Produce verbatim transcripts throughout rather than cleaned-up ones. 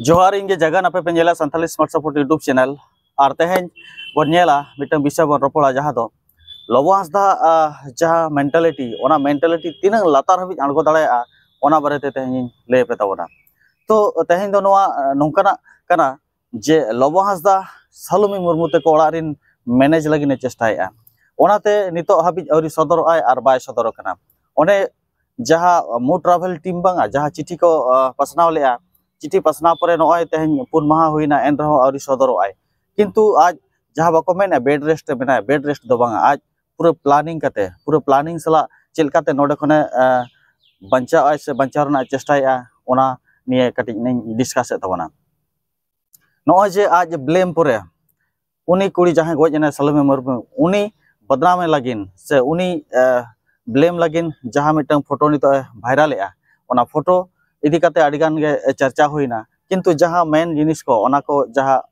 ᱡᱚᱦᱟᱨ, ᱤᱧ ᱜᱮ ᱡᱟᱜᱟᱱ, ᱟᱯᱮ ᱯᱮ ᱧᱮᱞᱟ Santali Smart Support YouTube channel᱾ ᱟᱨ ᱛᱮᱦᱮᱧ ᱵᱚᱱ ᱧᱮᱞᱟ ᱢᱤᱫᱴᱟᱝ ᱵᱤᱥᱚᱭ ᱵᱚᱱ ᱨᱚᱯᱚᱲᱟ, ᱡᱟᱦᱟᱸ ᱫᱚ ᱞᱚᱵᱚ ᱦᱟᱸᱥᱫᱟ, ᱟᱦ, ᱡᱟᱦᱟᱸ mentality, ᱚᱱᱟ mentality ᱛᱤᱱᱟᱹᱜ ᱞᱟᱛᱟᱨ ᱦᱟᱹᱵᱤᱡ ᱟᱬᱜᱚ ᱫᱟᱲᱮᱭᱟᱜᱼᱟ, ᱚᱱᱟ ᱵᱟᱨᱮᱛᱮ ᱛᱮᱦᱮᱧ ᱤᱧ ᱞᱟᱹᱭ ᱟᱯᱮ ᱛᱟᱵᱚᱱᱟ᱾ ᱛᱚ ᱛᱮᱦᱮᱧ ᱫᱚ ᱱᱚᱣᱟ, ᱟᱦ, ᱱᱚᱝᱠᱟᱱᱟᱜ ᱠᱟᱱᱟ ᱡᱮ ᱞᱚᱵᱚ ᱦᱟᱸᱥᱫᱟ ᱥᱟᱞᱚᱢᱤ ᱢᱩᱨᱢᱩ ᱛᱮᱠᱚ ᱚᱲᱟᱜ ᱨᱤᱱ manage ᱞᱟᱹᱜᱤᱫ ᱮ ᱪᱮᱥᱴᱟᱭᱮᱫᱼᱟ, ᱚᱱᱟᱛᱮ ᱱᱤᱛᱚᱜ ᱦᱟᱹᱵᱤᱡ ᱟᱹᱣᱨᱤ ᱥᱚᱫᱚᱨᱚᱜᱼᱟᱭ ᱟᱨ ᱵᱟᱭ ᱥᱚᱫᱚᱨ ᱟᱠᱟᱱᱟ᱾ ᱚᱱᱮ ᱡᱟᱦᱟᱸ ᱢᱩ travel team ᱵᱟᱝᱟ, ᱡᱟᱦᱟᱸ ᱪᱤᱴᱷᱤ ᱠᱚ, ᱟᱦ, ᱯᱟᱥᱱᱟᱣ ᱞᱮᱫᱼᱟ, ᱪᱤᱴᱷᱤ ᱯᱟᱥᱱᱟᱣ ᱯᱚᱨᱮ ᱱᱚᱜᱼᱚᱭ ᱛᱮᱦᱮᱧ ᱯᱩᱱ ᱢᱟᱦᱟ ᱦᱩᱭᱱᱟ, ᱮᱱ ᱨᱮᱦᱚᱸ ᱟᱹᱣᱨᱤ ᱥᱚᱫᱚᱨᱚᱜᱼᱟᱭ᱾ ᱠᱤᱱᱛᱩ ᱟᱡ ᱡᱟᱦᱟᱸ ᱵᱟᱠᱚ ᱢᱮᱱᱟ bed rest ᱮ ᱢᱮᱱᱟᱭᱟ, bed rest ᱫᱚ ᱵᱟᱝᱟ, ᱟᱡ ᱯᱩᱨᱟᱹ planning ᱠᱟᱛᱮ, ᱯᱩᱨᱟᱹ planning ᱥᱟᱞᱟᱜ ᱪᱮᱫ ᱞᱮᱠᱟᱛᱮ ᱱᱚᱰᱮ ᱠᱷᱚᱱᱮ, ᱟᱦ, ᱵᱟᱧᱪᱟᱣ ᱟᱭ ᱥᱮ ᱵᱟᱧᱪᱟᱣ ᱨᱮᱱᱟᱜ ᱮ ᱪᱮᱥᱴᱟᱭᱮᱫᱼᱟ, ᱚᱱᱟ ᱱᱤᱭᱮ ᱠᱟᱹᱴᱤᱡ ᱤᱧ discuss ᱮᱫ ᱛᱟᱵᱚᱱᱟ᱾ ᱱᱚᱜᱼᱚᱭ ᱡᱮ ᱟᱡ blame ᱯᱚᱨᱮ, ᱩᱱᱤ ᱠᱩᱲᱤ ᱡᱟᱦᱟᱸᱭ ᱜᱚᱡ ᱮᱱᱟᱭ ᱥᱟᱞᱚᱢᱤ ᱢᱩᱨᱢᱩ, ᱩᱱᱤ ᱵᱚᱫᱱᱟᱢᱮ ᱞᱟᱹᱜᱤᱫ ᱥᱮ ᱩᱱᱤ, ᱟᱦ, blame ᱞᱟᱹᱜᱤᱫ ᱡᱟᱦᱟᱸ ᱢᱤᱫᱴᱟᱝ photo ᱱᱤᱛᱚᱜ ᱮ viral ᱮᱫᱼᱟ, ᱚᱱᱟ photo ᱤᱫᱤ ᱠᱟᱛᱮ ᱟᱹᱰᱤ ᱜᱟᱱ ᱜᱮ ᱪᱟᱨᱪᱟ ᱦᱩᱭᱱᱟ᱾ ᱠᱤᱱᱛᱩ ᱡᱟᱦᱟᱸ main ᱡᱤᱱᱤᱥ ᱠᱚ, ᱚᱱᱟ ᱠᱚ ᱡᱟᱦᱟᱸ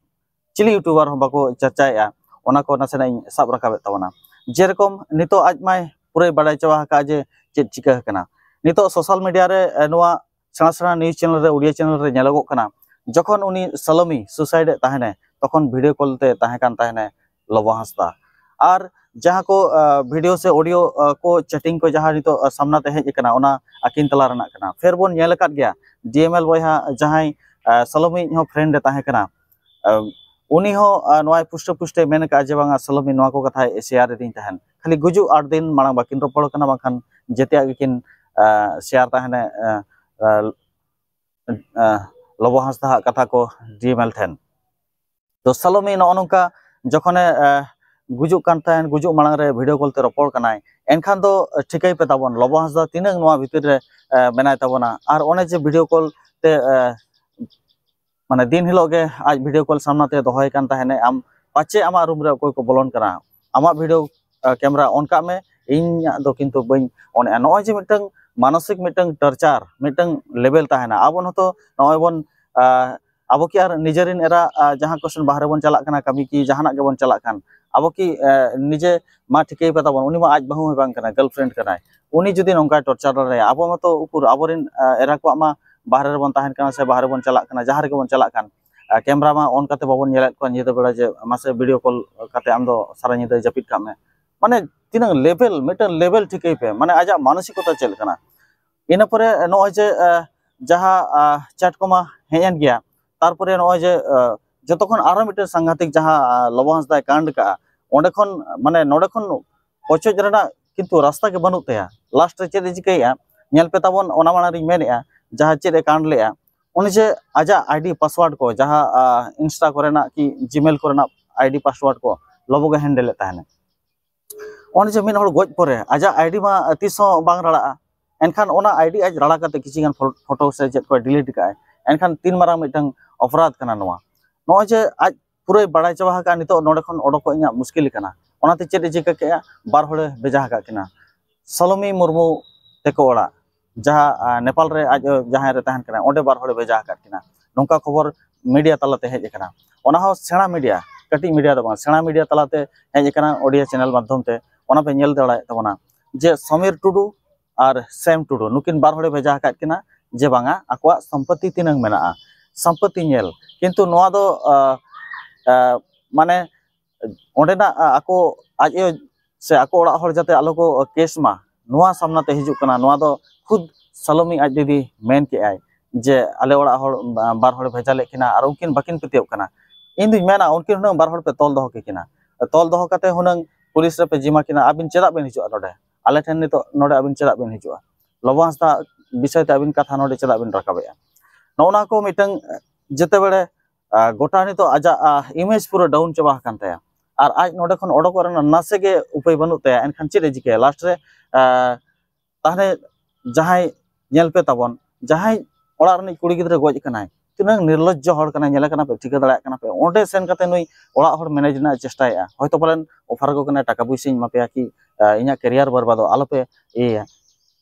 ᱪᱤᱞᱤ YouTuber ᱦᱚᱸ ᱵᱟᱠᱚ ᱪᱟᱨᱪᱟᱭᱮᱫᱼᱟ, ᱚᱱᱟ ᱠᱚ ᱱᱟᱥᱮᱱᱟᱜ ᱤᱧ ᱥᱟᱵ ᱨᱟᱠᱟᱵᱮᱫ ᱛᱟᱵᱚᱱᱟ᱾ ᱡᱮᱨᱚᱠᱚᱢ ᱱᱤᱛᱚᱜ ᱟᱡ ᱢᱟᱭ ᱯᱩᱨᱟᱹᱭ ᱵᱟᱰᱟᱭ ᱪᱟᱵᱟ ᱟᱠᱟᱫᱼᱟ ᱡᱮ ᱪᱮᱫ ᱪᱤᱠᱟᱹ ᱟᱠᱟᱱᱟ᱾ ᱱᱤᱛᱚᱜ social media ᱨᱮ, ᱮ, ᱱᱚᱣᱟ ᱥᱮᱬᱟ ᱥᱮᱬᱟ news channel ᱨᱮ, ᱩᱲᱤᱭᱟ channel ᱨᱮ ᱧᱮᱞᱚᱜᱚᱜ ᱠᱟᱱᱟ, ᱡᱚᱠᱷᱚᱱ ᱩᱱᱤ ᱥᱟᱞᱚᱢᱤ suicide ᱮᱫ ᱛᱟᱦᱮᱱᱮ, ᱛᱚᱠᱷᱚᱱ video call ᱛᱮ ᱛᱟᱦᱮᱸ ᱠᱟᱱ ᱛᱟᱦᱮᱱᱮ ᱞᱚᱵᱚ ᱦᱟᱸᱥᱫᱟ᱾ ᱟᱨ ᱡᱟᱦᱟᱸ ᱠᱚ, ᱟᱦ, video ᱥᱮ audio, ᱟᱦ, ᱠᱚ chatting ᱠᱚ ᱡᱟᱦᱟᱸ ᱱᱤᱛᱚᱜ, ᱟᱦ, ᱥᱟᱢᱱᱟ ᱛᱮ ᱦᱮᱡ ᱟᱠᱟᱱᱟ, ᱚᱱᱟ ᱟᱹᱠᱤᱱ ᱛᱟᱞᱟ ᱨᱮᱱᱟᱜ ᱠᱟᱱᱟ᱾ ᱯᱷᱮᱨ ᱵᱚᱱ ᱧᱮᱞ ᱟᱠᱟᱫ ᱜᱮᱭᱟ, D M L ᱵᱚᱭᱦᱟ ᱡᱟᱦᱟᱸᱭ, ᱟᱦ, ᱥᱟᱞᱚᱢᱤ ᱦᱚᱸ friend ᱮ ᱛᱟᱦᱮᱸ ᱠᱟᱱᱟ, ᱟᱦ, ᱩᱱᱤ ᱦᱚᱸ, ᱟᱦ, ᱱᱚᱣᱟ ᱯᱩᱥᱴᱟᱹ ᱯᱩᱥᱴᱟᱹᱭ ᱢᱮᱱ ᱟᱠᱟᱫᱼᱟ ᱡᱮ ᱵᱟᱝᱟ, ᱥᱟᱞᱚᱢᱤ ᱱᱚᱣᱟ ᱠᱚ ᱠᱟᱛᱷᱟᱭ share ᱮᱫᱤᱧ ᱛᱟᱦᱮᱱ᱾ ᱠᱷᱟᱹᱞᱤ ᱜᱩᱡᱩᱜ ᱟᱴ ᱫᱤᱱ ᱢᱟᱲᱟᱝ ᱵᱟᱹᱠᱤᱱ ᱨᱚᱯᱚᱲ ᱠᱟᱱᱟ, ᱵᱟᱝᱠᱷᱟᱱ ᱡᱮᱛᱮᱭᱟᱜ ᱜᱮᱠᱤᱱ, ᱟᱦ, share ᱛᱟᱦᱮᱱᱮ, ᱟᱦ, ᱟᱦ, ᱟᱦ, ᱞᱚᱵᱚ ᱦᱟᱸᱥᱫᱟ ᱦᱟᱜ ᱠᱟᱛᱷᱟ ᱠᱚ D M L ᱴᱷᱮᱱ᱾ ᱛᱚ ᱥᱟᱞᱚᱢᱤ ᱱᱚᱜᱼᱚ ᱱᱚᱝᱠᱟ ᱡᱚᱠᱷᱚᱱᱮ, ᱟᱦ, ᱜᱩᱡᱩᱜ ᱠᱟᱱ ᱛᱟᱦᱮᱸᱱ, ᱜᱩᱡᱩᱜ ᱢᱟᱲᱟᱝ ᱨᱮ video call ᱛᱮ ᱨᱚᱯᱚᱲ ᱠᱟᱱᱟᱭ, ᱮᱱᱠᱷᱟᱱ ᱫᱚ ᱴᱷᱤᱠᱟᱹᱭ ᱯᱮ ᱛᱟᱵᱚᱱ ᱞᱚᱵᱚ ᱦᱟᱸᱥᱫᱟ ᱛᱤᱱᱟᱹᱜ ᱱᱚᱣᱟ ᱵᱷᱤᱛᱤᱨ ᱨᱮ, ᱟᱦ, ᱢᱮᱱᱟᱭ ᱛᱟᱵᱚᱱᱟ᱾ ᱟᱨ ᱚᱱᱮ ᱡᱮ video call ᱛᱮ, ᱟᱦ, ᱢᱟᱱᱮ ᱫᱤᱱ ᱦᱤᱞᱳᱜ ᱜᱮ ᱟᱡ video call ᱥᱟᱢᱱᱟ ᱛᱮ ᱫᱚᱦᱚᱭ ᱠᱟᱱ ᱛᱟᱦᱮᱱᱮ, ᱟᱢ ᱯᱟᱪᱮ ᱟᱢᱟᱜ room ᱨᱮ ᱚᱠᱚᱭ ᱠᱚ ᱵᱚᱞᱚᱱ ᱠᱟᱱᱟ, ᱟᱢᱟᱜ video, ᱟᱦ, camera on ᱠᱟᱜ ᱢᱮ, ᱤᱧᱟᱹᱜ ᱫᱚ ᱠᱤᱱᱛᱩ ᱵᱟᱹᱧ on ᱮᱜᱼᱟ᱾ ᱱᱚᱜᱼᱚᱭ ᱡᱮ ᱢᱤᱫᱴᱟᱝ ᱢᱟᱱᱚᱥᱤᱠ ᱢᱤᱫᱴᱟᱝ torture, ᱢᱤᱫᱴᱟᱝ level ᱛᱟᱦᱮᱱᱟ᱾ ᱟᱵᱚ ᱦᱚᱸᱛᱚ ᱱᱚᱜᱼᱚᱭ ᱵᱚᱱ, ᱟᱦ, ᱟᱵᱚ ᱠᱤ ᱟᱨ ᱱᱤᱡᱮᱨᱤᱱ ᱮᱨᱟ, ᱟᱦ, ᱡᱟᱦᱟᱸ ᱠᱚ ᱥᱮᱱ ᱵᱟᱦᱨᱮ ᱵᱚᱱ ᱪᱟᱞᱟᱜ ᱠᱟᱱᱟ, ᱠᱟᱹᱢᱤ ᱠᱤ ᱡᱟᱦᱟᱱᱟᱜ ᱜᱮᱵᱚᱱ ᱪᱟᱞᱟᱜ ᱠᱟᱱ, ᱟᱵᱚ ᱠᱤ, ᱟᱦ, ᱱᱤᱡᱮ ᱢᱟ ᱴᱷᱤᱠᱟᱹᱭ ᱯᱮ ᱛᱟᱵᱚᱱ, ᱩᱱᱤ ᱢᱟ ᱟᱡ ᱵᱟᱹᱦᱩ ᱦᱚᱸ ᱵᱟᱝ ᱠᱟᱱᱟᱭ, girlfriend ᱠᱟᱱᱟᱭ, ᱩᱱᱤ ᱡᱩᱫᱤ ᱱᱚᱝᱠᱟᱭ torture ᱫᱟᱲᱮᱭᱟᱜᱼᱟ, ᱟᱵᱚ ᱢᱟᱛᱚ ᱩᱠᱩᱨ, ᱟᱵᱚᱨᱮᱱ, ᱟᱦ, ᱮᱨᱟ ᱠᱚᱣᱟᱜ ᱢᱟ ᱵᱟᱦᱨᱮ ᱨᱮᱵᱚᱱ ᱛᱟᱦᱮᱱ ᱠᱟᱱᱟ ᱥᱮ ᱵᱟᱦᱨᱮ ᱵᱚᱱ ᱪᱟᱞᱟᱜ ᱠᱟᱱᱟ, ᱡᱟᱦᱟᱸ ᱨᱮᱜᱮ ᱵᱚᱱ ᱪᱟᱞᱟᱜ ᱠᱟᱱ, ᱠᱮᱢᱨᱟ ᱢᱟ ᱚᱱ ᱠᱟᱛᱮ ᱵᱟᱵᱚᱱ ᱧᱮᱞᱮᱫ ᱠᱚᱣᱟ ᱧᱤᱫᱟᱹ ᱵᱮᱲᱟ ᱡᱮ ᱢᱟᱥᱮ ᱵᱷᱤᱰᱤᱭᱳ ᱠᱚᱞ ᱠᱟᱛᱮ ᱟᱢ ᱫᱚ ᱥᱟᱨᱟ ᱧᱤᱫᱟᱹ ᱡᱟᱹᱯᱤᱫ ᱠᱟᱜ ᱢᱮ᱾ ᱢᱟᱱᱮ ᱛᱤᱱᱟᱹᱜ ᱞᱮᱵᱮᱞ, ᱢᱤᱫᱴᱟᱝ ᱞᱮᱵᱮᱞ ᱴᱷᱤᱠᱟᱹᱭ ᱯᱮ, ᱢᱟᱱᱮ ᱟᱡᱟᱜ ᱢᱟᱱᱚᱥᱤᱠᱚᱛᱟ ᱪᱮᱫ ᱞᱮᱠᱟᱱᱟ᱾ ᱤᱱᱟᱹ ᱯᱚᱨᱮ ᱱᱚᱜᱼᱚᱭ ᱡᱮ ᱡᱟᱦᱟᱸ ᱪᱮᱴ ᱠᱚᱢᱟ ᱦᱮᱡ ᱮᱱ ᱜᱮᱭᱟ, ᱛᱟᱨᱯᱚᱨᱮ ᱱᱚᱜᱼᱚᱭ ᱡᱮ ᱡᱚᱛᱚ ᱠᱷᱚᱱ ᱟᱨᱚ ᱢᱤᱫᱴᱮᱱ ᱥᱟᱝᱜᱷᱟᱛᱤᱠ ᱡᱟᱦᱟᱸ ᱞᱚᱵᱚ ᱦᱟᱸᱥᱫᱟᱭ ᱠᱟᱸᱰ ᱠᱟᱜᱼᱟ, ᱚᱸᱰᱮ ᱠᱷᱚᱱ ᱢᱟᱱᱮ ᱱᱚᱰᱮ ᱠᱷᱚᱱ ᱚᱪᱚᱜ ᱨᱮᱱᱟᱜ ᱠᱤᱱᱛᱩ ᱨᱟᱥᱛᱟ ᱜᱮ ᱵᱟᱹᱱᱩᱜ ᱛᱟᱭᱟ᱾ ᱞᱟᱥᱴ ᱨᱮ ᱪᱮᱫ ᱮ ᱪᱤᱠᱟᱹᱭᱮᱫᱼᱟ ᱧᱮᱞ ᱯᱮ ᱛᱟᱵᱚᱱ, ᱚᱱᱟ ᱢᱟᱲᱟᱝ ᱨᱤᱧ ᱢᱮᱱᱮᱫᱼᱟ ᱡᱟᱦᱟᱸ ᱪᱮᱫ ᱮ ᱠᱟᱸᱰ ᱞᱮᱫᱼᱟ, ᱩᱱᱤ ᱡᱮ ᱟᱡᱟᱜ ᱟᱭᱰᱤ ᱯᱟᱥᱣᱟᱨᱰ ᱠᱚ ᱡᱟᱦᱟᱸ ᱤᱱᱥᱴᱟ ᱠᱚᱨᱮᱱᱟᱜ ᱠᱤ ᱡᱤᱢᱮᱞ ᱠᱚᱨᱮᱱᱟᱜ ᱟᱭᱰᱤ ᱯᱟᱥᱣᱟᱨᱰ ᱠᱚ ᱞᱚᱵᱚ ᱜᱮ ᱦᱮᱱᱰᱮᱞᱮᱫ ᱛᱟᱦᱮᱱᱟ᱾ ᱚᱱᱮ ᱡᱮ ᱢᱤᱫ ᱦᱚᱲ ᱜᱚᱡ ᱯᱚᱨᱮ ᱟᱡᱟᱜ ᱟᱭᱰᱤ ᱢᱟ ᱛᱤᱥ ᱦᱚᱸ ᱵᱟᱝ ᱨᱟᱲᱟᱜᱼᱟ, ᱮᱱᱠᱷᱟᱱ ᱚᱱᱟ ᱟᱭᱰᱤ ᱟᱡ ᱨᱟᱲᱟ ᱠᱟᱛᱮ ᱠᱤᱪᱷᱤ ᱜᱟᱱ ᱯᱷᱳᱴᱳ ᱥᱮ ᱪᱮᱫ ᱠᱚ ᱰᱤᱞᱤᱴ ᱠᱟᱜᱼᱟᱭ, ᱮᱱᱠᱷᱟᱱ ᱛᱤᱱ ᱢᱟᱨᱟᱝ ᱢᱤᱫᱴᱟᱝ ᱚᱯᱨᱟᱫᱷ ᱠᱟᱱᱟ ᱱᱚᱣᱟ᱾ ᱱᱚᱜᱼᱚᱭ ᱡᱮ ᱟᱡ ᱯᱩᱨᱟᱹᱭ ᱵᱟᱲᱟᱭ ᱪᱟᱵᱟ ᱟᱠᱟᱫᱼᱟ, ᱱᱤᱛᱚᱜ ᱱᱚᱰᱮ ᱠᱷᱚᱱ ᱚᱰᱚᱠᱚᱜ ᱤᱧᱟᱹᱜ ᱢᱩᱥᱠᱤᱞ ᱠᱟᱱᱟ, ᱚᱱᱟᱛᱮ ᱪᱮᱫ ᱮ ᱪᱤᱠᱟᱹ ᱠᱮᱜᱼᱟ, ᱵᱟᱨ ᱦᱚᱲᱮ ᱵᱷᱮᱡᱟ ᱟᱠᱟᱫ ᱠᱤᱱᱟ ᱥᱟᱞᱚᱢᱤ ᱢᱩᱨᱢᱩ ᱛᱮᱠᱚ ᱚᱲᱟᱜ, ᱡᱟᱦᱟᱸ ᱱᱮᱯᱟᱞ ᱨᱮ ᱟᱡ ᱡᱟᱦᱟᱸᱭ ᱨᱮ ᱛᱟᱦᱮᱱ ᱠᱟᱱᱟ ᱚᱸᱰᱮ ᱵᱟᱨ ᱦᱚᱲᱮ ᱵᱷᱮᱡᱟ ᱟᱠᱟᱫ ᱠᱤᱱᱟ᱾ ᱱᱚᱝᱠᱟ ᱠᱷᱚᱵᱚᱨ ᱢᱤᱰᱤᱭᱟ ᱛᱟᱞᱟᱛᱮ ᱦᱮᱡ ᱟᱠᱟᱱᱟ᱾ ᱚᱱᱟ ᱦᱚᱸ ᱥᱮᱬᱟ ᱢᱤᱰᱤᱭᱟ, ᱠᱟᱹᱴᱤᱡ ᱢᱤᱰᱤᱭᱟ ᱫᱚ ᱵᱟᱝ, ᱥᱮᱬᱟ ᱢᱤᱰᱤᱭᱟ ᱛᱟᱞᱟᱛᱮ ᱦᱮᱡ ᱟᱠᱟᱱᱟ, ᱚᱰᱤᱭᱟ ᱪᱮᱱᱮᱞ ᱢᱟᱫᱽᱫᱷᱚᱢ ᱛᱮ ᱚᱱᱟ ᱯᱮ ᱧᱮᱞ ᱫᱟᱲᱮᱭᱟᱜ ᱛᱟᱵᱚᱱᱟ ᱡᱮ ᱥᱚᱢᱤᱨ ᱴᱩᱰᱩ ᱟᱨ ᱥᱮᱢ ᱴᱩᱰᱩ ᱱᱩᱠᱤᱱ ᱵᱟᱨ ᱦᱚᱲᱮ ᱵᱷᱮᱡᱟ ᱟᱠᱟᱫ ᱠᱤᱱᱟ ᱡᱮ ᱵᱟᱝᱟ ᱟᱠᱚᱣᱟᱜ ᱥᱚᱢᱯᱚᱛᱤ ᱛᱤᱱᱟᱹᱝ ᱢᱮᱱᱟᱜᱼᱟ, ᱥᱚᱢᱯᱚᱛᱤ ᱧᱮᱞ᱾ ᱠᱤᱱᱛᱩ ᱱᱚᱣᱟ ᱫᱚ ᱟ, ᱟ, ᱢᱟᱱᱮ ᱚᱸᱰᱮᱱᱟᱜ ᱟ, ᱟᱠᱚ ᱟᱡ ᱟᱭᱳ ᱥᱮ ᱟᱠᱚ ᱚᱲᱟᱜ ᱦᱚᱲ ᱡᱟᱛᱮ ᱟᱞᱚ ᱠᱚ ᱠᱮᱥ ᱢᱟ, ᱱᱚᱣᱟ ᱥᱟᱢᱱᱟ ᱛᱮ ᱦᱤᱡᱩᱜ ᱠᱟᱱᱟ᱾ ᱱᱚᱣᱟ ᱫᱚ ᱠᱷᱩᱫ ᱥᱟᱞᱚᱢᱤ ᱟᱡ ᱫᱤᱫᱤ ᱢᱮᱱ ᱠᱮᱜᱼᱟᱭ ᱡᱮ ᱟᱞᱮ ᱚᱲᱟᱜ ᱦᱚᱲ ᱵᱟᱨ ᱦᱚᱲᱮ ᱵᱷᱮᱡᱟ ᱞᱮᱫ ᱠᱤᱱᱟ ᱟᱨ ᱩᱱᱠᱤᱱ ᱵᱟᱹᱠᱤᱱ ᱯᱟᱹᱛᱭᱟᱹᱣ ᱠᱟᱱᱟ᱾ ᱤᱧ ᱫᱩᱧ ᱢᱮᱱᱟ ᱩᱱᱠᱤᱱ ᱦᱩᱱᱟᱹᱝ ᱵᱟᱨ ᱦᱚᱲ ᱯᱮ ᱛᱚᱞ ᱫᱚᱦᱚ ᱠᱮᱠᱤᱱᱟ, ᱛᱚᱞ ᱫᱚᱦᱚ ᱠᱟᱛᱮ ᱦᱩᱱᱟᱹᱝ ᱯᱩᱞᱤᱥ ᱨᱮᱯᱮ ᱡᱤᱢᱟ ᱠᱤᱱᱟ᱾ ᱟᱹᱵᱤᱱ ᱪᱮᱫᱟᱜ ᱵᱤᱱ ᱦᱤᱡᱩᱜᱼᱟ ᱱᱚᱰᱮ? ᱟᱞᱮ ᱴᱷᱮᱱ ᱱᱤᱛᱚᱜ ᱱᱚᱰᱮ ᱟᱹᱵᱤᱱ ᱪᱮᱫᱟᱜ ᱵᱤᱱ ᱦᱤᱡᱩᱜᱼᱟ? ᱞᱚᱵᱚ ᱦᱟᱸᱥᱫᱟ ᱵᱤᱥᱚᱭ ᱛᱮ ᱟᱹᱵᱤᱱ ᱠᱟᱛᱷᱟ ᱱᱚᱰᱮ ᱪᱮᱫᱟᱜ ᱵᱤᱱ ᱨᱟᱠᱟᱵᱮᱜᱼᱟ? ᱱᱚᱜᱼᱚ ᱱᱚᱣᱟ ᱠᱚ ᱢᱤᱫᱴᱟᱝ ᱡᱮᱛᱮ ᱵᱮᱲᱮ ᱟ, ᱜᱚᱴᱟ ᱱᱤᱛᱚᱜ ᱟᱡᱟᱜ ᱟ, ᱤᱢᱮᱡᱽ ᱯᱩᱨᱟᱹ ᱰᱟᱣᱩᱱ ᱪᱟᱵᱟ ᱟᱠᱟᱱ ᱛᱟᱭᱟ᱾ ᱟᱨ ᱟᱡ ᱱᱚᱰᱮ ᱠᱷᱚᱱ ᱚᱰᱚᱠᱚᱜ ᱨᱮᱱᱟᱜ ᱱᱟᱥᱮ ᱜᱮ ᱩᱯᱟᱹᱭ ᱵᱟᱹᱱᱩᱜ ᱛᱟᱭᱟ᱾ ᱮᱱᱠᱷᱟᱱ ᱪᱮᱫ ᱮ ᱪᱤᱠᱟᱹᱭᱟ ᱞᱟᱥᱴ ᱨᱮ? ᱟ, ᱛᱟᱦᱞᱮ ᱡᱟᱦᱟᱸᱭ ᱧᱮᱞ ᱯᱮ ᱛᱟᱵᱚᱱ, ᱡᱟᱦᱟᱸᱭ ᱚᱲᱟᱜ ᱨᱤᱱᱤᱡ ᱠᱩᱲᱤ ᱜᱤᱫᱽᱨᱟᱹ ᱜᱚᱡ ᱠᱟᱱᱟᱭ, ᱛᱤᱱᱟᱹᱜ ᱱᱤᱨᱞᱚᱡᱡᱚ ᱦᱚᱲ ᱠᱟᱱᱟᱭ, ᱧᱮᱞᱮ ᱠᱟᱱᱟ ᱯᱮ, ᱴᱷᱤᱠᱟᱹ ᱫᱟᱲᱮᱭᱟᱜ ᱠᱟᱱᱟ ᱯᱮ᱾ ᱚᱸᱰᱮ ᱥᱮᱱ ᱠᱟᱛᱮ ᱱᱩᱭ ᱚᱲᱟᱜ ᱦᱚᱲ ᱢᱮᱱᱮᱡᱽ ᱨᱮᱱᱟᱜ ᱮ ᱪᱮᱥᱴᱟᱭᱮᱫᱼᱟ᱾ ᱦᱚᱭᱛᱳ ᱯᱟᱞᱮᱱ ᱚᱯᱷᱟᱨ ᱟᱠᱚ ᱠᱟᱱᱟᱭ, ᱴᱟᱠᱟ ᱯᱩᱭᱥᱟᱹᱧ ᱮᱢᱟ ᱯᱮᱭᱟ ᱠᱤ, ᱟ, ᱤᱧᱟᱹᱜ ᱠᱮᱨᱤᱭᱟᱨ ᱵᱚᱨᱵᱟᱫᱚᱜ, ᱟᱞᱚᱯᱮ ᱤᱭᱟᱹᱭᱟ᱾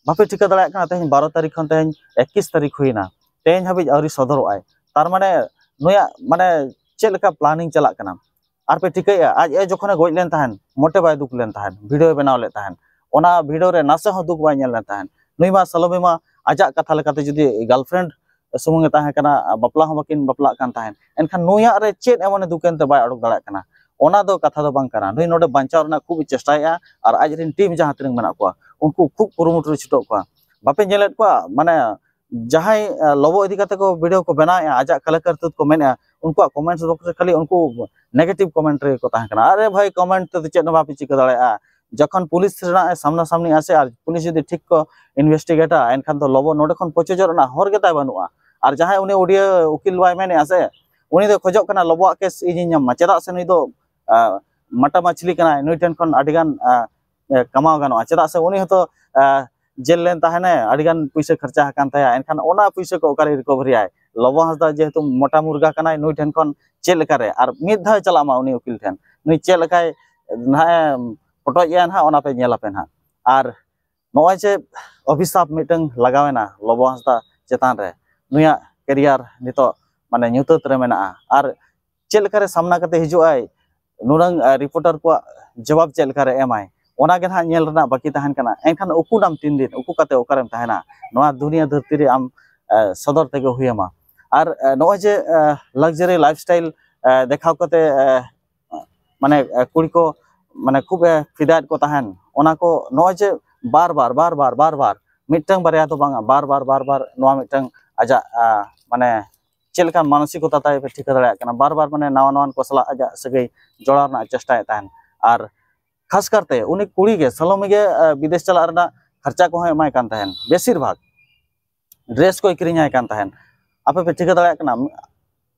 ᱵᱟᱯᱮ ᱴᱷᱤᱠᱟᱹ ᱫᱟᱲᱮᱭᱟᱜ ᱠᱟᱱᱟ, ᱛᱮᱦᱮᱧ ᱵᱟᱨᱚ ᱛᱟᱹᱨᱤᱠᱷ ᱠᱷᱚᱱ ᱛᱮᱦᱮᱧ ᱮᱠᱤᱥ ᱛᱟᱹᱨᱤᱠᱷ ᱦᱩᱭᱱᱟ, ᱛᱮᱦᱮᱧ ᱦᱟᱹᱵᱤᱡ ᱟᱹᱣᱨᱤ ᱥᱚᱫᱚᱨᱚᱜ ᱟᱭ᱾ ᱛᱟᱨ ᱢᱟᱱᱮ ᱱᱩᱭᱟᱜ ᱢᱟᱱᱮ ᱪᱮᱫ ᱞᱮᱠᱟ ᱯᱞᱟᱱᱤᱝ ᱪᱟᱞᱟᱜ ᱠᱟᱱᱟ? ᱟᱨ ᱯᱮ ᱴᱷᱤᱠᱟᱹᱭᱮᱫᱼᱟ, ᱟᱡ ᱮ ᱡᱚᱠᱷᱚᱱᱮ ᱜᱚᱡ ᱞᱮᱱ ᱛᱟᱦᱮᱸᱱ, ᱢᱚᱴᱮ ᱵᱟᱭ ᱫᱩᱠ ᱞᱮᱱ ᱛᱟᱦᱮᱸᱱ, ᱵᱷᱤᱰᱤᱭᱳᱭ ᱵᱮᱱᱟᱣ ᱞᱮᱫ ᱛᱟᱦᱮᱸᱱ, ᱚᱱᱟ ᱵᱷᱤᱰᱤᱭᱳ ᱨᱮ ᱱᱟᱥᱮ ᱦᱚᱸ ᱫᱩᱠ ᱵᱟᱭ ᱧᱮᱞ ᱞᱮᱱ ᱛᱟᱦᱮᱸᱱ᱾ ᱱᱩᱭ ᱢᱟ ᱥᱟᱞᱚᱢᱤ ᱢᱟ ᱟᱡᱟᱜ ᱠᱟᱛᱷᱟ ᱞᱮᱠᱟᱛᱮ ᱡᱩᱫᱤ ᱜᱟᱨᱞᱯᱷᱨᱮᱱᱰ ᱥᱩᱢᱩᱝ ᱮ ᱛᱟᱦᱮᱸ ᱠᱟᱱᱟ, ᱵᱟᱯᱞᱟ ᱦᱚᱸ ᱵᱟᱹᱠᱤᱱ ᱵᱟᱯᱞᱟᱜ ᱠᱟᱱ ᱛᱟᱦᱮᱸᱫ, ᱮᱱᱠᱷᱟᱱ ᱱᱩᱭᱟᱜ ᱨᱮ ᱪᱮᱫ ᱮᱢᱚᱱᱮ ᱫᱩᱠᱮᱱ ᱛᱮ ᱵᱟᱭ ᱚᱰᱚᱠ ᱫᱟᱲᱮᱭᱟᱜ ᱠᱟᱱᱟ? ᱚᱱᱟ ᱫᱚ ᱠᱟᱛᱷᱟ ᱫᱚ ᱵᱟᱝ ᱠᱟᱱᱟ᱾ ᱱᱩᱭ ᱱᱚᱰᱮ ᱵᱟᱧᱪᱟᱣ ᱨᱮᱱᱟᱜ ᱠᱷᱩᱵ ᱮ ᱪᱮᱥᱴᱟᱭᱮᱫᱼᱟ, ᱟᱨ ᱟᱡ ᱨᱮᱱ ᱴᱤᱢ ᱡᱟᱦᱟᱸ ᱛᱤᱱᱟᱹᱜ ᱢᱮᱱᱟᱜ ᱠᱚᱣᱟ, ᱩᱱᱠᱩ ᱠᱷᱩᱵ ᱠᱩᱨᱩᱢᱩᱴᱩ ᱨᱮ ᱪᱷᱩᱴᱟᱹᱣ ᱠᱚᱣᱟ᱾ ᱵᱟᱯᱮ ᱧᱮᱞᱮᱫ ᱠᱚᱣᱟ, ᱢᱟᱱᱮ ᱡᱟᱦᱟᱸᱭ ᱞᱚᱵᱚ ᱤᱫᱤ ᱠᱟᱛᱮ ᱠᱚ ᱵᱷᱤᱰᱤᱭᱳ ᱠᱚ ᱵᱮᱱᱟᱣᱮᱫᱼᱟ, ᱟᱡᱟᱜ ᱠᱟᱞᱟᱠᱟᱨᱛᱩᱛ ᱠᱚ ᱢᱮᱱᱮᱫᱼᱟ, ᱩᱱᱠᱩᱣᱟᱜ ᱠᱚᱢᱮᱱᱴᱥ ᱵᱚᱠᱥ ᱨᱮ ᱠᱷᱟᱹᱞᱤ ᱩᱱᱠᱩ ᱱᱮᱜᱮᱴᱤᱵᱷ ᱠᱚᱢᱮᱱᱴ ᱨᱮᱜᱮ ᱠᱚ ᱛᱟᱦᱮᱸ ᱠᱟᱱᱟ᱾ ᱟᱨᱮ ᱵᱷᱟᱭ, ᱠᱚᱢᱮᱱᱴ ᱛᱮᱫᱚ ᱪᱮᱫ ᱦᱚᱸ ᱵᱟᱯᱮ ᱪᱤᱠᱟᱹ ᱫᱟᱲᱮᱭᱟᱜᱼᱟ᱾ ᱡᱚᱠᱷᱚᱱ ᱯᱩᱞᱤᱥ ᱨᱮᱱᱟᱜ ᱮ ᱥᱟᱢᱱᱟ ᱥᱟᱢᱱᱤ ᱟᱥᱮ ᱟᱨ ᱯᱩᱞᱤᱥ ᱡᱩᱫᱤ ᱴᱷᱤᱠ ᱠᱚ ᱤᱱᱵᱷᱮᱥᱴᱤᱜᱮᱴᱟ, ᱮᱱᱠᱷᱟᱱ ᱫᱚ ᱞᱚᱵᱚ ᱱᱚᱰᱮ ᱠᱷᱚᱱ ᱯᱚᱪᱚᱡᱚᱜ ᱨᱮᱱᱟᱜ ᱦᱚᱨ ᱜᱮ ᱛᱟᱭ ᱵᱟᱹᱱᱩᱜᱼᱟ᱾ ᱟᱨ ᱡᱟᱦᱟᱸᱭ ᱩᱱᱤ ᱚᱰᱤᱭᱳ ᱩᱠᱤᱞ ᱵᱟᱭ ᱢᱮᱱᱮᱫᱼᱟ ᱥᱮ, ᱩᱱᱤ ᱫᱚ ᱠᱷᱚᱡᱚᱜ ᱠᱟᱱᱟ ᱞᱚᱵᱚᱣᱟᱜ ᱠᱮᱥ ᱤᱧᱤᱧ ᱧᱟᱢ ᱢᱟ, ᱪᱮᱫᱟᱜ ᱥᱮ ᱱᱩᱭ ᱫᱚ ᱟᱸ, ᱢᱟᱴᱟ ᱢᱟᱪᱷᱞᱤ ᱠᱟᱱᱟᱭ, ᱱᱩᱭ ᱴᱷᱮᱱ ᱠᱷᱚᱱ ᱟᱹᱰᱤ ᱜᱟᱱ ᱟᱸ, ᱮ, ᱠᱟᱢᱟᱣ ᱜᱟᱱᱚᱜᱼᱟ, ᱪᱮᱫᱟᱜ ᱥᱮ ᱩᱱᱤ ᱦᱚᱸᱛᱚ ᱟᱸ, ᱡᱮᱞ ᱞᱮᱱ ᱛᱟᱦᱮᱱᱮ, ᱟᱹᱰᱤ ᱜᱟᱱ ᱯᱩᱭᱥᱟᱹ ᱠᱷᱚᱨᱪᱟ ᱟᱠᱟᱱ ᱛᱟᱭᱟ, ᱮᱱᱠᱷᱟᱱ ᱚᱱᱟ ᱯᱩᱭᱥᱟᱹ ᱠᱚ ᱚᱠᱟᱨᱮ ᱨᱤᱠᱚᱵᱷᱟᱨᱤᱭᱟᱭ? ᱞᱚᱵᱚ ᱦᱟᱸᱥᱫᱟ ᱡᱮᱦᱮᱛᱩ ᱢᱚᱴᱟ ᱢᱩᱨᱜᱟ ᱠᱟᱱᱟᱭ, ᱱᱩᱭ ᱴᱷᱮᱱ ᱠᱷᱚᱱ ᱪᱮᱫ ᱞᱮᱠᱟᱨᱮ ᱟᱨ ᱢᱤᱫ ᱫᱷᱟᱣ ᱪᱟᱞᱟᱜ ᱢᱟ ᱩᱱᱤ ᱩᱠᱤᱞ ᱴᱷᱮᱱ, ᱱᱩᱭ ᱪᱮᱫ ᱞᱮᱠᱟᱭ ᱱᱟᱦᱟᱜ ᱮ ᱯᱚᱴᱚᱡ ᱮᱭᱟ ᱱᱟᱦᱟᱜ, ᱚᱱᱟ ᱯᱮ ᱧᱮᱞ ᱟᱯᱮ ᱱᱟᱦᱟᱜ᱾ ᱟᱨ ᱱᱚᱜᱼᱚᱭ ᱡᱮ ᱚᱵᱷᱤᱥᱟᱯ ᱢᱤᱫᱴᱟᱝ ᱞᱟᱜᱟᱣᱮᱱᱟ ᱞᱚᱵᱚ ᱦᱟᱸᱥᱫᱟ ᱪᱮᱛᱟᱱ ᱨᱮ, ᱱᱩᱭᱟᱜ ᱠᱮᱨᱤᱭᱟᱨ ᱱᱤᱛᱚᱜ ᱢᱟᱱᱮ ᱧᱩᱛᱟᱹᱛ ᱨᱮ ᱢᱮᱱᱟᱜᱼᱟ᱾ ᱟᱨ ᱪᱮᱫ ᱞᱮᱠᱟᱨᱮ ᱥᱟᱢᱱᱟ ᱠᱟᱛᱮ ᱦᱤᱡᱩᱜ ᱟᱭ, ᱱᱩᱱᱟᱹᱝ ᱨᱤᱯᱳᱨᱴᱟᱨ ᱠᱚᱣᱟᱜ ᱡᱚᱵᱟᱵ ᱪᱮᱫ ᱞᱮᱠᱟᱨᱮ ᱮᱢᱟᱭ, ᱚᱱᱟ ᱜᱮ ᱱᱟᱦᱟᱜ ᱧᱮᱞ ᱨᱮᱱᱟᱜ ᱵᱟᱹᱠᱤ ᱛᱟᱦᱮᱱ ᱠᱟᱱᱟ᱾ ᱮᱱᱠᱷᱟᱱ ᱩᱠᱩᱱᱟᱢ ᱛᱤᱱ ᱫᱤᱱ, ᱩᱠᱩ ᱠᱟᱛᱮ ᱚᱠᱟᱨᱮᱢ ᱛᱟᱦᱮᱱᱟ? ᱱᱚᱣᱟ ᱫᱩᱱᱤᱭᱟᱹ ᱫᱷᱟᱹᱨᱛᱤ ᱨᱮ ᱟᱢ ᱮ, ᱥᱚᱫᱚᱨ ᱛᱮᱜᱮ ᱦᱩᱭ ᱟᱢᱟ᱾ ᱟᱨ ᱮ, ᱱᱚᱜᱼᱚᱭ ᱡᱮ ᱞᱟᱠᱡᱟᱨᱤ ᱞᱟᱭᱤᱯᱷ ᱥᱴᱟᱭᱤᱞ ᱫᱮᱠᱷᱟᱣ ᱠᱟᱛᱮ ᱮ, ᱢᱟᱱᱮ ᱮ, ᱠᱩᱲᱤ ᱠᱚ ᱢᱟᱱᱮ ᱠᱷᱩᱵ ᱮ ᱯᱷᱤᱫᱟᱭᱮᱫ ᱠᱚ ᱛᱟᱦᱮᱱ, ᱚᱱᱟ ᱠᱚ ᱱᱚᱜᱼᱚᱭ ᱡᱮ ᱵᱟᱨ ᱵᱟᱨ ᱵᱟᱨ ᱵᱟᱨ ᱵᱟᱨ ᱵᱟᱨ, ᱢᱤᱫᱴᱟᱝ ᱵᱟᱨᱭᱟ ᱫᱚ ᱵᱟᱝᱟ, ᱵᱟᱨ ᱵᱟᱨ ᱵᱟᱨ ᱵᱟᱨ ᱱᱚᱣᱟ ᱢᱤᱫᱴᱟᱝ ᱟᱡᱟᱜ ᱟ, ᱢᱟᱱᱮ ᱪᱮᱫ ᱞᱮᱠᱟᱱ ᱢᱟᱱᱚᱥᱤᱠᱚᱛᱟ ᱛᱟᱭ ᱯᱮ ᱴᱷᱤᱠᱟᱹ ᱫᱟᱲᱮᱭᱟᱜ ᱠᱟᱱᱟ᱾ ᱵᱟᱨ ᱵᱟᱨ ᱢᱟᱱᱮ ᱱᱟᱣᱟ ᱱᱟᱣᱟᱱ ᱠᱚ ᱥᱟᱞᱟᱜ ᱟᱡᱟᱜ ᱥᱟᱹᱜᱟᱹᱭ ᱡᱚᱲᱟᱣ ᱨᱮᱱᱟᱜ ᱮ ᱪᱮᱥᱴᱟᱭᱮᱫ ᱛᱟᱦᱮᱱ᱾ ᱟᱨ ᱠᱷᱟᱥ ᱠᱟᱨᱛᱮ ᱩᱱᱤ ᱠᱩᱲᱤ ᱜᱮ, ᱥᱟᱞᱚᱢᱤ ᱜᱮ ᱮ, ᱵᱤᱫᱮᱥ ᱪᱟᱞᱟᱜ ᱨᱮᱱᱟᱜ ᱠᱷᱚᱨᱪᱟ ᱠᱚᱦᱚᱸ ᱮᱢᱟᱭ ᱠᱟᱱ ᱛᱟᱦᱮᱱ, ᱵᱮᱥᱤᱨ ᱵᱷᱟᱜᱽ ᱰᱨᱮᱥ ᱠᱚᱭ ᱠᱤᱨᱤᱧᱟᱭ ᱠᱟᱱ ᱛᱟᱦᱮᱱ᱾ ᱟᱯᱮ ᱯᱮ ᱴᱷᱤᱠᱟᱹ ᱫᱟᱲᱮᱭᱟᱜ ᱠᱟᱱᱟ,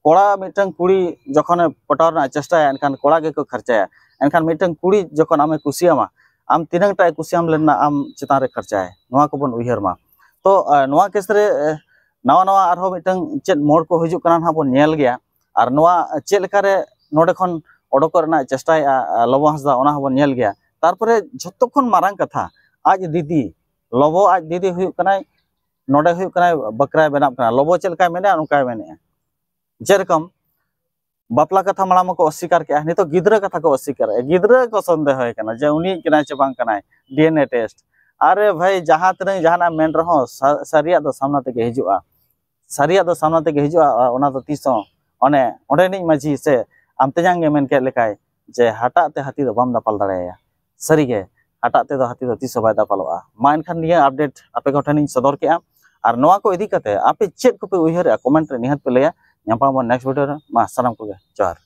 ᱠᱚᱲᱟ ᱢᱤᱫᱴᱟᱝ ᱠᱩᱲᱤ ᱡᱚᱠᱷᱚᱱᱮ ᱯᱚᱴᱟᱣ ᱨᱮᱱᱟᱜ ᱮ ᱪᱮᱥᱴᱟᱭᱟ, ᱮᱱᱠᱷᱟᱱ ᱠᱚᱲᱟ ᱜᱮᱠᱚ ᱠᱷᱚᱨᱪᱟᱭᱟ᱾ ᱮᱱᱠᱷᱟᱱ ᱢᱤᱫᱴᱟᱝ ᱠᱩᱲᱤ ᱡᱚᱠᱷᱚᱱ ᱟᱢᱮ ᱠᱩᱥᱤᱭᱟᱢᱟ, ᱟᱢ ᱛᱤᱱᱟᱹᱝ ᱴᱟᱜ ᱮ ᱠᱩᱥᱤᱭᱟᱢ ᱞᱮᱱᱟ, ᱟᱢ ᱪᱮᱛᱟᱱ ᱨᱮ ᱠᱷᱚᱨᱪᱟᱭᱟ᱾ ᱱᱚᱣᱟ ᱠᱚᱵᱚᱱ ᱩᱭᱦᱟᱹᱨ ᱢᱟ᱾ ᱛᱚ ᱮ, ᱱᱚᱣᱟ ᱠᱮᱥ ᱨᱮ ᱮ, ᱱᱟᱣᱟ ᱱᱟᱣᱟ ᱟᱨᱦᱚᱸ ᱢᱤᱫᱴᱟᱝ ᱪᱮᱫ ᱢᱳᱲ ᱠᱚ ᱦᱤᱡᱩᱜ ᱠᱟᱱᱟ ᱱᱟᱦᱟᱜ ᱵᱚᱱ ᱧᱮᱞ ᱜᱮᱭᱟ᱾ ᱟᱨ ᱱᱚᱣᱟ ᱪᱮᱫ ᱞᱮᱠᱟᱨᱮ ᱱᱚᱰᱮ ᱠᱷᱚᱱ ᱚᱰᱚᱠᱚᱜ ᱨᱮᱱᱟᱜ ᱪᱮᱥᱴᱟᱭᱮᱫᱼᱟ ᱮ, ᱞᱚᱵᱚ ᱦᱟᱸᱥᱫᱟ, ᱚᱱᱟ ᱦᱚᱸᱵᱚᱱ ᱧᱮᱞ ᱜᱮᱭᱟ᱾ ᱛᱟᱨᱯᱚᱨᱮ ᱡᱷᱚᱛᱚ ᱠᱷᱚᱱ ᱢᱟᱨᱟᱝ ᱠᱟᱛᱷᱟ, ᱟᱡ ᱫᱤᱫᱤ, ᱞᱚᱵᱚ ᱟᱡ ᱫᱤᱫᱤ ᱦᱩᱭᱩᱜ ᱠᱟᱱᱟᱭ, ᱱᱚᱰᱮ ᱦᱩᱭᱩᱜ ᱠᱟᱱᱟᱭ ᱵᱟᱠᱨᱟᱭ ᱵᱮᱱᱟᱜ ᱠᱟᱱᱟ᱾ ᱞᱚᱵᱚ ᱪᱮᱫ ᱞᱮᱠᱟᱭ ᱢᱮᱱᱮᱫᱼᱟ, ᱚᱱᱠᱟᱭ ᱢᱮᱱᱮᱫᱼᱟ᱾ ᱡᱮᱨᱚᱠᱚᱢ ᱵᱟᱯᱞᱟ ᱠᱟᱛᱷᱟ ᱢᱟᱲᱟᱝ ᱢᱟᱠᱚ ᱚᱥᱥᱤᱠᱟᱨ ᱠᱮᱜᱼᱟ, ᱱᱤᱛᱚᱜ ᱜᱤᱫᱽᱨᱟᱹ ᱠᱟᱛᱷᱟ ᱠᱚ ᱚᱥᱥᱤᱠᱟᱨᱮᱜᱼᱟ᱾ ᱜᱤᱫᱽᱨᱟᱹ ᱠᱚ ᱥᱚᱱᱫᱮᱦᱚᱭ ᱠᱟᱱᱟ ᱡᱮ ᱩᱱᱤ ᱠᱟᱱᱟᱭ ᱪᱮ ᱵᱟᱝ ᱠᱟᱱᱟᱭ, ᱰᱤ ᱮᱱ ᱮ ᱴᱮᱥᱴ᱾ ᱟᱨᱮ ᱵᱷᱟᱹᱭ, ᱡᱟᱦᱟᱸ ᱛᱤᱱᱟᱹᱜ ᱡᱟᱦᱟᱱᱟᱜ ᱢᱮᱱ ᱨᱮᱦᱚᱸ ᱥᱟ-, ᱥᱟᱹᱨᱤᱭᱟᱜ ᱫᱚ ᱥᱟᱢᱱᱟ ᱛᱮᱜᱮ ᱦᱤᱡᱩᱜᱼᱟ᱾ ᱥᱟᱹᱨᱤᱭᱟᱜ ᱫᱚ ᱥᱟᱢᱱᱟ ᱛᱮᱜᱮ ᱦᱤᱡᱩᱜᱼᱟ᱾ ᱟᱨ ᱚᱱᱟ ᱫᱚ ᱛᱤᱥ ᱦᱚᱸ ᱚᱱᱮ ᱚᱸᱰᱮᱱᱤᱡ ᱢᱟᱹᱡᱷᱤ ᱥᱮ ᱟᱢ ᱛᱮᱧᱟᱝ ᱜᱮ ᱢᱮᱱ ᱠᱮᱫ ᱞᱮᱠᱟᱭ ᱡᱮ ᱦᱟᱴᱟᱜ ᱛᱮ ᱦᱟᱹᱛᱤ ᱫᱚ ᱵᱟᱢ ᱫᱟᱯᱟᱞ ᱫᱟᱲᱮᱭᱟᱭᱟ᱾ ᱥᱟᱹᱨᱤᱜᱮ ᱦᱟᱴᱟᱜ ᱛᱮᱫᱚ ᱦᱟᱹᱛᱤ ᱫᱚ ᱛᱤᱥ ᱦᱚᱸ ᱵᱟᱭ ᱫᱟᱯᱟᱞᱚᱜᱼᱟ᱾ ᱢᱟ ᱮᱱᱠᱷᱟᱱ ᱱᱤᱭᱟᱹ ᱟᱯᱰᱮᱴ ᱟᱯᱮ ᱠᱚ ᱴᱷᱮᱱᱤᱧ ᱥᱚᱫᱚᱨ ᱠᱮᱜᱼᱟ᱾ ᱟᱨ ᱱᱚᱣᱟ ᱠᱚ ᱤᱫᱤ ᱠᱟᱛᱮ ᱟᱯᱮ ᱪᱮᱫ ᱠᱚᱯᱮ ᱩᱭᱦᱟᱹᱨᱮᱜᱼᱟ, ᱠᱚᱢᱮᱱᱴ ᱨᱮ ᱱᱤᱦᱟᱹᱛ ᱯᱮ ᱞᱟᱹᱭᱟ᱾ ᱧᱟᱯᱟᱢ ᱟᱵᱚᱱ ᱱᱮᱠᱥᱴ ᱵᱷᱤᱰᱤᱭᱳ ᱨᱮ᱾ ᱢᱟ ᱥᱟᱱᱟᱢ ᱠᱚᱜᱮ ᱡᱚᱦᱟᱨ᱾